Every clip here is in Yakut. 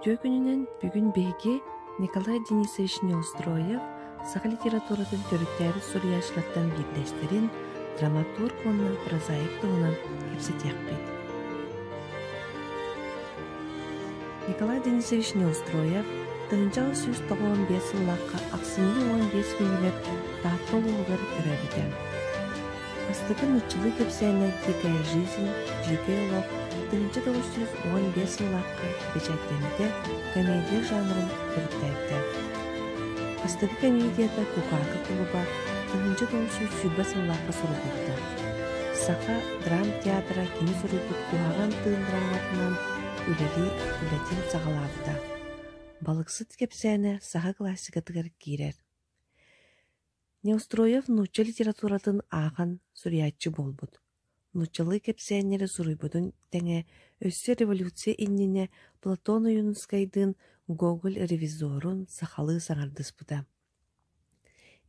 Үтүө күнүнэн бүгүн биһиги Николай Денисович Неустроев саха литературатын төрүттээбит суруйааччылартан биирдэстэрин, драматург уонна прозаик туһунан кэпсэтиэхпит. Николай Денисович Неустроев 1995 сыллаахха ахсынньы 15 күнүгэр Таатта улууһугар төрөөбүтэ. Бастакы нууччалыы кэпсээнэ «Дикая жизнь», «Дьиикэй олох» 1915 сыллаахха бэчээттэммитэ, комедия жанрын төрүттээбитэ. Бастакы комедията «Кукаакы кулуба» 1920 сыллаахха суруллубута. Саха драм-театра кини суруйбут «Куһаҕан тыын» драматынан үлэлии үлэтин саҕалаабыта. Балыксыт кэпсээнэ саха классикатыгар киирэр. Неустроев нуучча литературатын ааҕан суруйааччы буолбут. Нууччалыы кэпсээннэри суруйбутун тэҥэ, өссө революция иннинэ Платон Ойуунускайдыын Гоголь ревизорун сахалыы саҥардыспыта.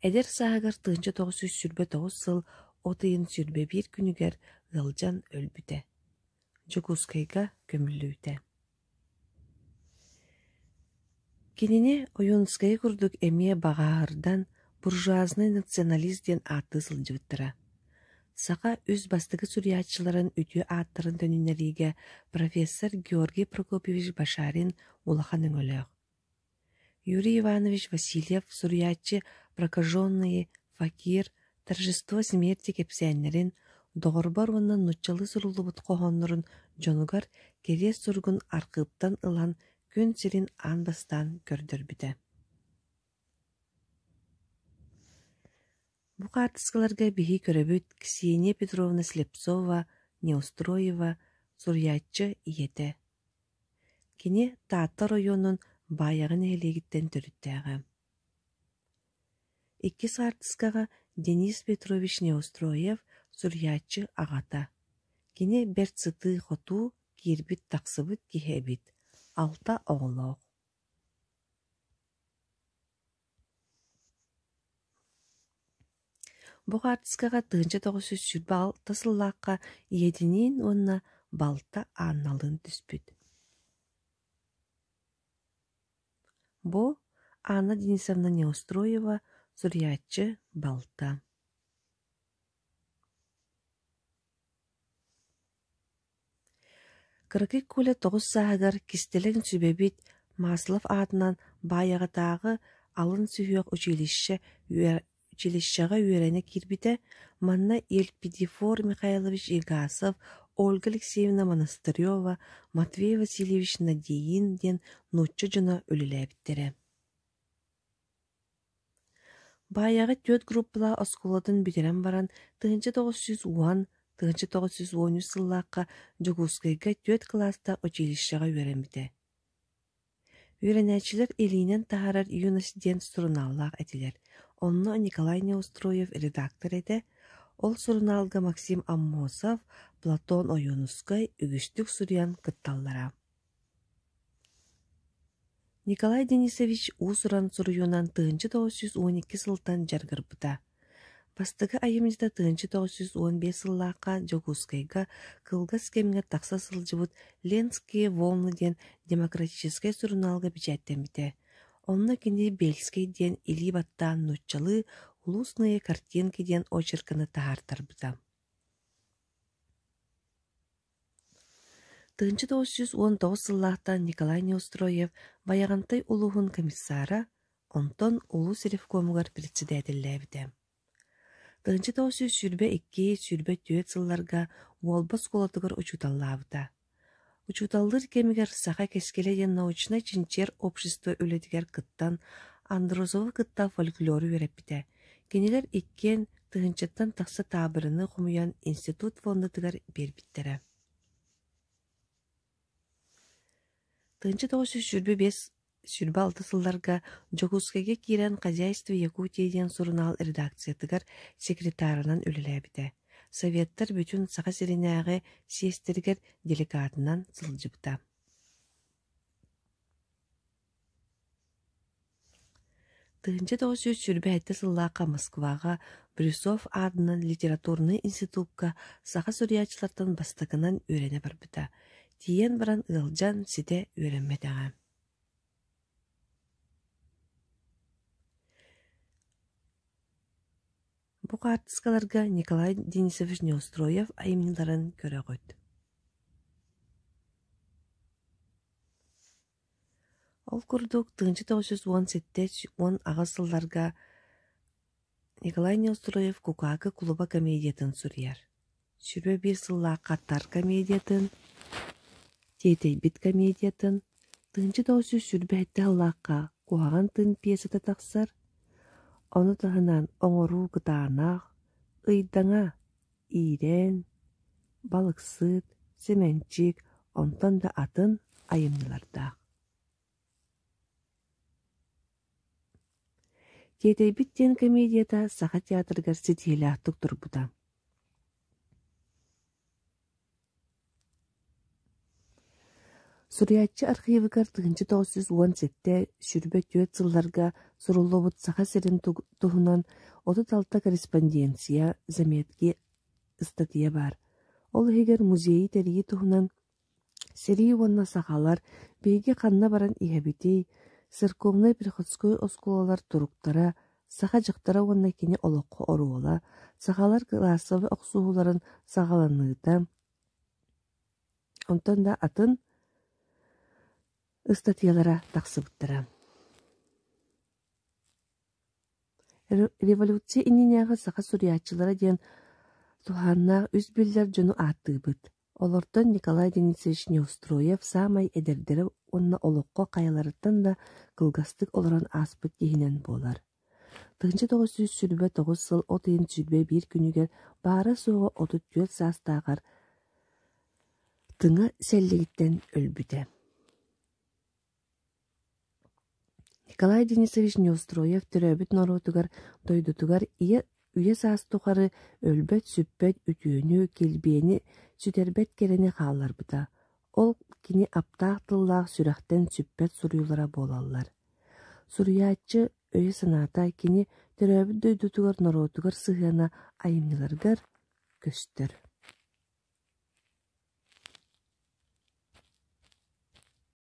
Эдэр сааһыгар 1929 сыл от ыйын 21 күнүгэр ыалдьан өлбүтэ. Дьокуускайга көмүллүбүтэ. Кинини Ойуунускайы курдук эмиэ баҕааһырдан буржуазнай националист диэн ааттыы сылдьыбыттара. Саха үс бастакы суруйааччыларын үтүө ааттарын төнүннэриигэ профессор Георгий Прокопьевич Башарин улахан өҥөлөөх. Юрий Иванович Васильев суруйааччы «Прокаженные», «Факир», «Торжество смерти» кэпсээннэрин, «Доҕорбор» уонна нууччалыы суруллубут хоһооннорун дьонугар кэриэс суругун архыыптан ылан күн сирин аан бастаан көрдөрбүтэ. Бу хаартыскаларга биһи көрөбүт Ксения Петровна Слепцова, Неустроева, суруйааччы ийэтэ. Кини Таатта оройуонун Баайаҕа нэһилиэгиттэн төрүттээҕэ. Иккис хаартыскаҕа Денис Петрович Неустроев суруйааччы аҕата. Кини бэрт сытыы-хотуу, киирбит-тахсыбыт киһи эбит, алта оҕолоох. Бу хаартыскаҕа 1926 сыллаахха ийэтиниин уонна балта Анналыын түспүт. Бу Анна Денисовна Неустроева суруйааччы балта. Кыракый Коля тоҕус сааһыгар кистэлэҥ сүбэбит Маслов аатынан Баайаҕатааҕы алын сүһүөх училище училищеҕа үөрэнэ киирбитэ. Манна Елпидифор Михайлович Егасов, Ольга Алексеевна Монастырева, Матвей Васильевич Надеин диэн нуучча дьоно үлэлээбиттэрэ. Баайаҕа түөрт группалаах оскуолатын бүтэрэн баран 1910 1913 сыллаахха Дьокуускайга түөрт кылаастаах училищеҕа үөрэммитэ. Үөрэнээччилэр илиинэн таһаарар «Юность» диэн сурунааллаах этилэр, онно Николай Неустроев редактор этэ, ол сурунаалга Максим Аммосов, Платон Ойуунускай үгүстүк суруйан кытталлара. Николай Денисович уус-уран суруйуунан 1912 сылтан дьарыгырбыта. Бастакы айымньыта 1915 сыллаахха Дьокуускайга кылгас кэмҥэ тахса сылдьыбыт «Ленские волны» диэн демократическай сурунаалга бэчээттэммитэ. Онно кини Бельскэй диэн илии баттаан нууччалыы «Улусные картинки» диэн очерканы таһаартарбыта. 1919 сыллаахтан Николай Неустроев Байаҕантай улууһун комиссара, онтон улуус ревкомугар председателлээбитэ. 1922-24 сылларга Уолба оскуолатыгар учууталлаабыта. Учууталлыыр кэмигэр Саха кэскилэ диэн научнай-чинчийэр общество үлэтигэр кыттан, Андросовы кытта фольклору үөрэппитэ. Кинилэр иккиэн тыһыынчаттан тахса таабырыны хомуйан институт фондатыгар биэрбиттэрэ. 1925-26 сылларга Дьокуускайга киирэн «Хозяйство Якутии» диэн сурунаал редакциятыгар секретарынан үлэлээбитэ. Советтар бүтүн Саха сиринээҕи съезтэригэр делегатынан сылдьыбыта. 1927 сыллаахха Москваҕа Брюсов аатынан литературнай институкка саха суруйааччылартан бастакынан үөрэнэ барбыта, тиийэн баран ыалдьан ситэ үөрэммэтэҕэ. Бу хаартыскаларга Николай Денисович Неустроев айымньыларын көрөҕүт. Ол курдук 1917-18 сылларга Николай Неустроев «Кукаакы кулуба» комедиятын суруйар. Сүрү биир сыллаахха «Тар» комедиятын, «Тиэтэйбит» комедиятын, 1927 сыллаахха «Куһаҕан тыын» пьесата тахсар. Ону таһынан «Оҥоруу кытаанах», «Ыйдаҥа», «Иирэн», «Балыксыт», «Сэмэнчик» онтон да атын айымньылардаах. «Тиэтэйбит» диэн комедията Саха театрыгар ситиһиилээхтик турбута. Суруйааччы архивыгар 1917-24 сылларга суруллубут Саха сирин туһунан 36 корреспонденция, заметки, ыстатыйа баар. Ол иһигэр музейы тэрийии туһунан Сэрии уонна сахалар биһиги ханна баран иһэбитий, церковнай-приходской оскуолалар туруктара, саха дьахтара уонна кини олоххо оруола, сахалар кылаассабай охсуһууларын саҕаланыыта, онтон да атын ыстатыйалара тахсыбыттара. Революция иннинээҕи саха суруйааччылара диэн туһааннаах үс биллэр дьону ааттыыбыт. Олортон Николай Денисович Неустроев саамай эдэрдэрэ уонна олоххо хайаларыттан да кылгастык олорон ааспыт киһинэн буолар. 1929 сыл от ыйын 21 күнүгэр баара-суоҕа 34 саастааҕар тыҥа сэллигиттэн өлбүтэ. Николай Денисович Неустроев төрөөбүт норуотугар, дойдутугар ийэ үйэ-саас тухары өлбөт-сүппэт үтүөнү, килбиэни, сүтэрбэт кэрэни хаалларбыта. Ол кини аптаах тыллаах сүрэхтэн сүппэт суруйуулара буолаллар. Суруйааччы өйө-санаата кини төрөөбүт дойдутугар, норуотугар сыһыана айымньыларыгар көстөр.